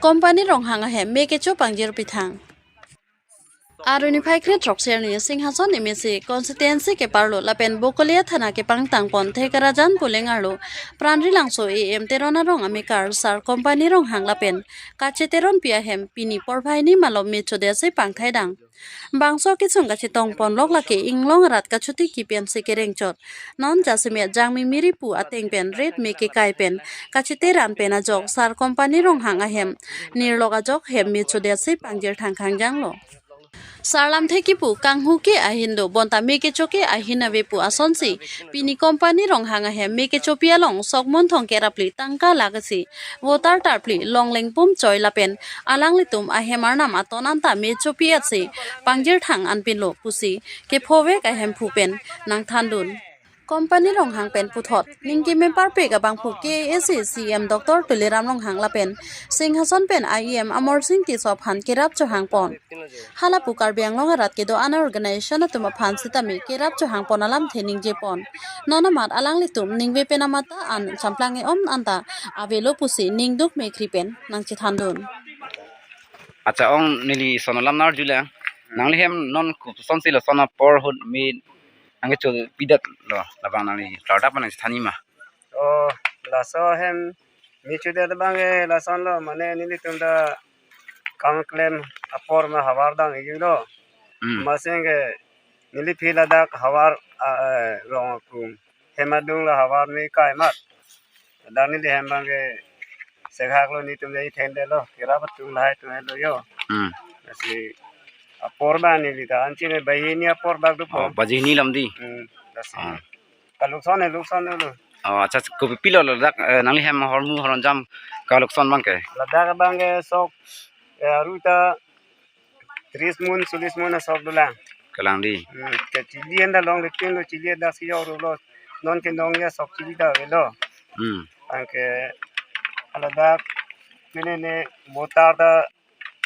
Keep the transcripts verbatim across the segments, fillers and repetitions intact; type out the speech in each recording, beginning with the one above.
Company Ronghang ahem me kecho pangjir pithang. Aruni phai kre throksi arni Singhason M A C constituency keparlo lapen Bokolia thana kepangtangpon Thekarajan Puleng arlo Pranri Langso A M Teron arong amekar Sar Company Ronghang lapen Kache Teronpi ahem pini porphai ni malom me chodetsi pangthaidang. Bangso kesung kachetongponlok lake inglong arat kachotiki pensi kerengchot. Non jasemet Jangmi Miri pu ateng pen ret me kekai pen kacheteran pen ajok Sar Company Ronghang ahem nirlok ajok hem me chodetsi pangjir thangkhangjanglo. Sar lamthe kipu kanghu ke ahin do bonta me kecho ke ahin ave pu asonsi pini Company Ronghang ahem me kechopi along sok munthong kerapli tangka lakasi voter tarpli longleng pum choi lapen alanglitum ahem arnam aton anta me chopi atsi pangjir thang anpinlo pusi kephovek ahemphu pen nangthandun. Company Ronghang pen puthot ningkeme parpek abangphu K A A C C E M Doctor Tuliram Ronghang lapen Singhason pen I E M Amarsing Tisso aphan kerap chohangpon. Halapu Karbi Anglong arat kedo-an organization atum aphan sitame kerap chohangpon alamthe ningjepon. Non amat alanglitum ningve pen amata an champlang e-om anta avelo pusi ningduk me khri pen nangchethandun. Acha ong neli son alam narjulang. Nangli hem non kusonsi lason apor ahut me nangkecho pidetlo labang nangli klardak pen nangchethan-i ma? Oh, laso hem me chodet abang ke lasonlo mane nelitum ta kam klem apor ma havar dang-iklo. Hmm. Maseng ke neliphi ladak havar, ah, eh, rong akung hem adung la havar me kai mat. Dak neli hem abang ke sekhaklo, netum le ithengdetlo. Kerap atum lahai atum lo yo. Hmm. Lasi apor abang neli ta anchine baji hini apor bak dopo. Oh, baji hini lam dei. Hmm. Lasi. Oh. Kalukson he lukson dolo. Oh, acha, kopi pilo ladak, eh, nangli hem hormu horonjam kalukson abang ke? Ladak abang ke sok, eh, aru ta tris mun, solis mun asok dolang. Kalang dei. Hmm, ke chili anda longle tin lo, chili anda si yorlo. Non ke nong ya sok chili ta avelo. Hmm. Anke haladak pine ne voter ta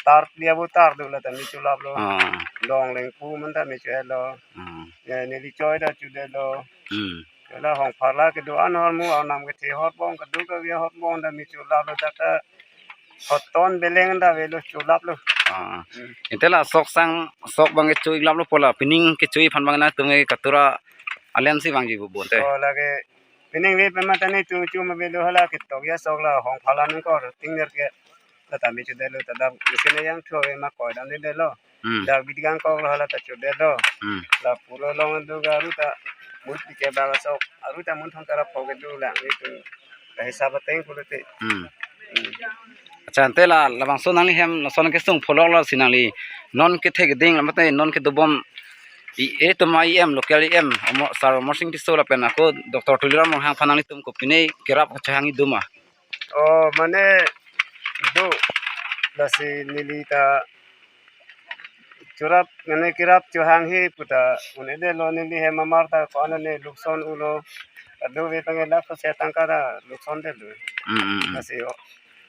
tarpli avoter do la ta me cholaplo. Ah. Longleng pum anta me chohetlo. Hmm. Ya, neli choi ta chodetlo. Hmm. La hongpharla kedo-an ahormu arnam kethe hotbong, kedo kave hotbong ta me cholaplo, dak ta hoton beleng ta avelo, cholaplo. Ah. Hmm. Ante la sok sang, sok abang kecho-ik laplo pu la pining kecho-ik aphan abang nangtum ke katura alensi vangji pu bonte. Oh, lake pining ve pen mata netum chum avelo, hala ketok ya sok la hongpharla nangkor tingner ke la ta me chodetlo, ta dak mesin yang thu ave ma koi damdetlo. Hmm. Dak bidi kangkoklo hala ta chodetlo. Hmm. La pulo long do ga aru ta mut pi ke bang sok aru ta mun thong tara phok kedo lang netum ta hisap ateng pulote. Hmm. Hmm. Acha, ante la labangso nangli hem lason kesung pholoklo si nangli non kethe keding la mate non kedobom E M atum, E M, local E M, Amar, Sar Amarsing Tisso lapen ako Doctor Tuliram Ronghang aphan nanglitum kopine kerap kachehang-i do ma? Oh, mane do, lasi neli ta chorap, mane kerap chohang-i pu ta un-edetlo, neli hem amar ta ko-an ne lukson ulo. Kadokave tangke lakh se tangka ta lukson detlo. Hmm, hmm, hmm. Lasi o,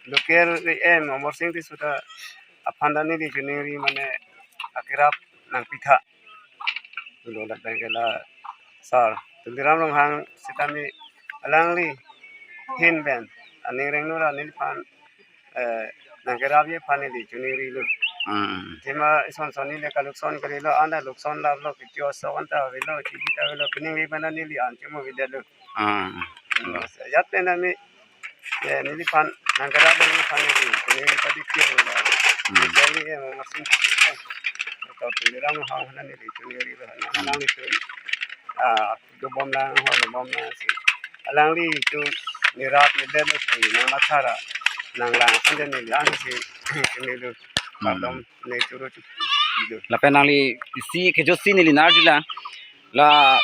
local E M Amarsing Tisso ta aphan ta neli chiningri mane akerap nangpitha. Lo ladak ke la Sar Tuliram Ronghang sitame alangli ahin pen aning rengno ra neliphan, eh, nangkerapji aphan neli chiningrilo. Hmm. Athema ison son neli kalukson kalilo, anta lukson laplo, kecho sok anta avelo, chili ta avelo, pining ve pen neli an chimo videtlo. Hmm. Hmm. Ajat pen nami, ya, neliphan nangkerap neliphan neli, neli padi kir nila. Hmm. Neli, eh, Amarsing Tisso, Doctor Tuliram Ronghang aphan neli chiningri lo, hmm, nanglitum, ah, dobom lang, ho dobom lang si. Alanglitum nerap nedet lo si, nangmatha ra nanglang aphan neli ansi chinilo. Hmm. Kardom ne choro chu lo. Lapen nangli isi kejutsi neli narjulang. La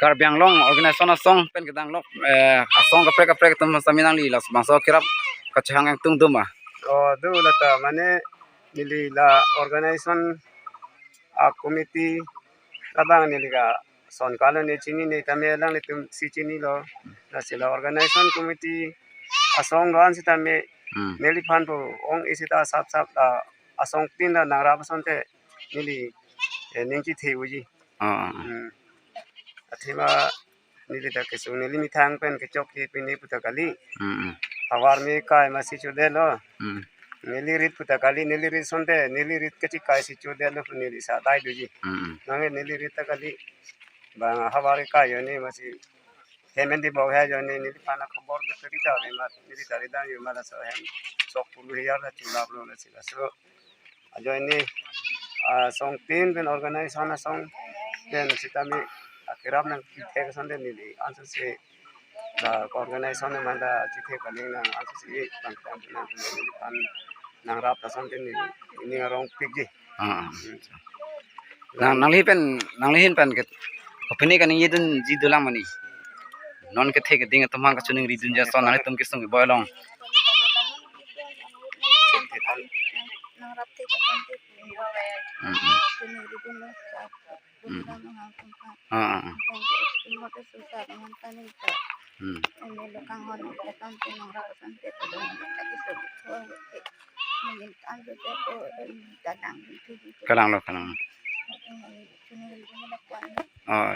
Karbi Anglong organization asong pen kedanglok, eh, asong kaprek kaprek atum sitame nangli labangso kerap kachehang ingtung do ma? Oh, do la ta, mane neli la organization a committee labang neli kason kalo ne chinine tame alanglitum si chinilo. Lasi la organization committee asong do-an sitame, hmm, neliphan pu ong isi ta sap sap la asong tin la nangrap asonte neli, eh, ning chethe unji. Ah, ah, ah. Hmm. Athema neli ta kesung neli methang pen kechok ke pine pu ta kali. Hmm, hmm. Havar me kai masi chodetlo. Hmm. Neli rit puta kali, neli rit asonte, neli rit kachikai si chodetlo pu neli sa dai doji. Hmm. Nang neli rit ta kali. Bang havar kai ajoine masi hem en di bau he ajoine neliphan khobor de tari ta le ma, neli tari dan yo ma laso hem sok pulu hiyar ta chulaplo lasi laso. Ajoine, ah, asong tin pen organization asong pen sitame akerap nangkethek asonte neli ansose la organization manda chethek kaling nang ansose bang tang nang neli pan nangrap asonte neli ning arongpikji. Ah, ah. Nang, nangli pen, nangli hin pen ke kopine kaningje dunji dolang mane. Non kethek keding atum aphan kachiningri dunji ason nanglitum kesung keboi along. Nangrap thek asonte. Hmm, hmm. Chiningri dun lo sa. Hmm. Dun lo nang atum aphan. Ah, ah, ah. Thank you. Imote susar nang tani ta. Hmm. Ene lo kanghon asonte nangrap asonte ta dun ta kiso. Mungkin kan jute ko, eh, dalang itu, itu. Kalang lo, kalang lo. Chiningri dun lo kwan. Oh.